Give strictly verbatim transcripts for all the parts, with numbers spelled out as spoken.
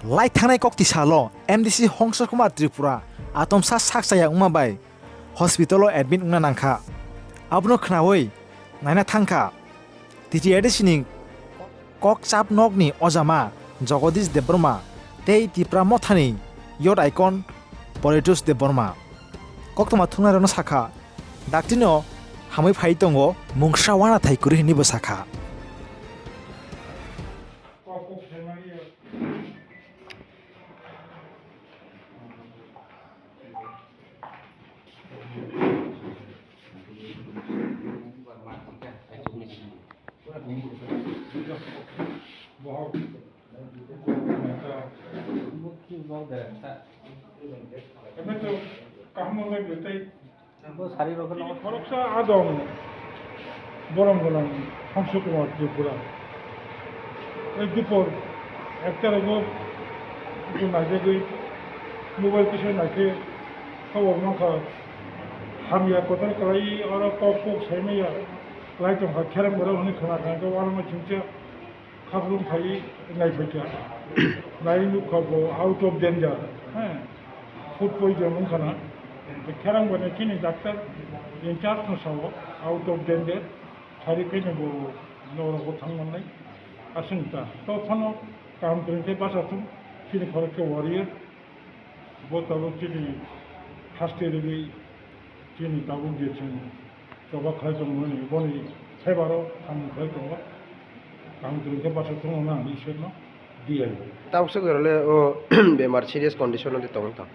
Lai thangnai kok tisalo M D C Hongso Kumar Tripura atomsa sak chaya wngma bai hospital o admit wngna nangkha. Abono khnaui naina thangkha T T A D C ni kokchap nokni ojama Jagadish Debbarma tei Tipra Mothani youth icon Politus Debbarma. Koktwma thungnairokno sakha, daktino hamwi phai tongo, mungsa wana thai kwrwi hwnwi bo sakha. Khoroksa adong borom gwnang Hongso Kumar Tripura. Ei dupor ekta rogo naijagwi mobile kisa naikhe khobor mankha, hamya kotor kwlai oro kok kok saimaya kwlai tongkha, kherang borok hwnwi khna kha, hwnkhe uanama chwngsa. Khaprum phai nai phaikha. Nai nukha bo out of danger, he, food poison wngkha na. Kherang bai chini doctor in charge no sao out of danger, sari khe bo norok bo thang mannai. Aswng ta to phano kaham kwrwng khe basa thung, chini khorok khe warrior. Bo tabuk chini haste rwgwi chini tabuk je chwng choba khlai tongmani boni favour o samung khlai tongo. Kaham kwrwng khe basa thung nang Iswrno diya. Tabuk swk jorale o bemar serious condition o de tongwi tong.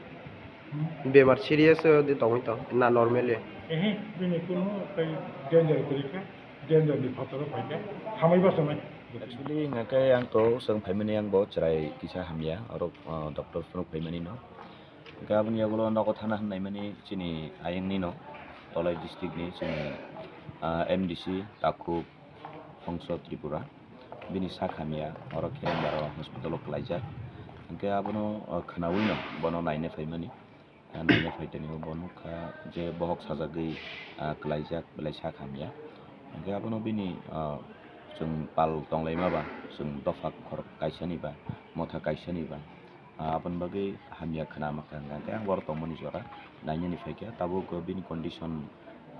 Hmm? Bemar serious o de tongwi tong na normally? Ehe, bini kunu tei danger kwrwi kha. Danger ni phataro phaikha, hamwi bachanai. Actually, hingkha khe ang to chwng phaimani ang bo chwrai kisa hamya, oro, ah, doctor phunuk phaimani no. Hingkhe aboni yagulo nogo thana hwnnaimani chini ayang ni no, Tolai district ni chini, ah, M D C Takhuk Hongso Tripura. Bini sak hamya, oro Kherengbar o hospital o kwlaijak. Hingkhe abono, ah, khwnaui no bono naina phaimani. Ah, naina phaitani bo nukha je bohok sajagwi, ah, kwlaijak belai sak hamya. Hingkhe abono bini, ah, chwng pal tonglaima ba, chwng dopha khorok kaisani ba, motha kaisani ba, ah, aboni bagwi hamya khwna mankha hwnka hwnkhe ang oro tongmani jora nainani phaikha. Tabuk bini condition,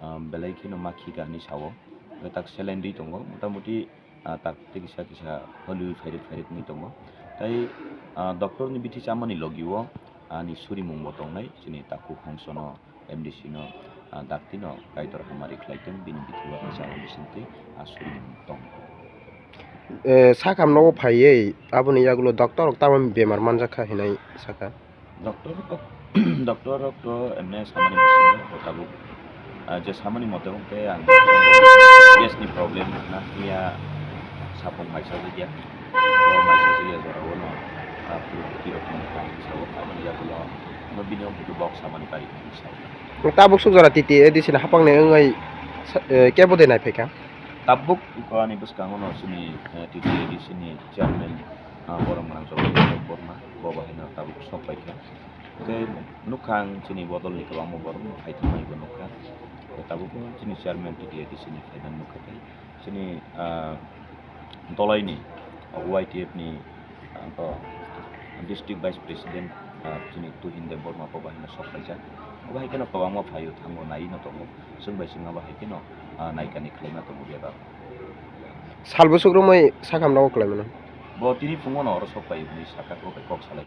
ah, belai kheno ma khika hinwi sao. Hwnkhe tak saline rwi tongo, motamuti ah, tak tei kisa kisa holiwi phairik phairik wngwi tongo. Tai, ah, doctor ni bithi chamani logi o ani surimung bo tongnai, chini Takhuk Hongso no M D C no, ah, dakti no Kaitor hamari khlai tong, bini bithi o kisa bisingtwi, ah, surimung tong. Eh, sakam nogo phaiwi aboni yagulo doctor rok tamo bemar manjak kha hinwi sakha. Doctor rok, doctor rok to emne samani bisingo tabuk, ah, je samani mote hwnkhe ang gas ni problem na phiya sapung maisa jagya, to maisa jagya jora o no, ah, phuru bwtwi rok ni khlai sao, aboni yagulo no bini o budu bok samani kari khlai sao. Tabuk swk jora T T A D C ni hapang ni wngwi sa-, eh, kebo de nai phaikha? Tabuk ani bwskango no chini, eh, T T A D C ni chairman, ah, borom gwnang Jagadish Borma, bo bo haino tabuk sok paikha. Tei nukha ang chini bodol ni kwbangma borok no phai thangmani bo nukha. Tei tabuk bo chini chairman T T A D C ni phaimani nukha tei chini, ah, dolai ni Y T F ni, ah, to district vice president, ah, chini Tuhin Debbarma bo bo haino sok paijak. Bo hai kheno kwbangma phaio thango nai no tongo. Chwng bai chwng abo hai kheno, ah, naikani khlaima tongo bebak. Sal bwswk romwi sakam nogo kwlai mano. Bo tini phungo no oro sok pai hwnwi sakha, kok bai kok salai.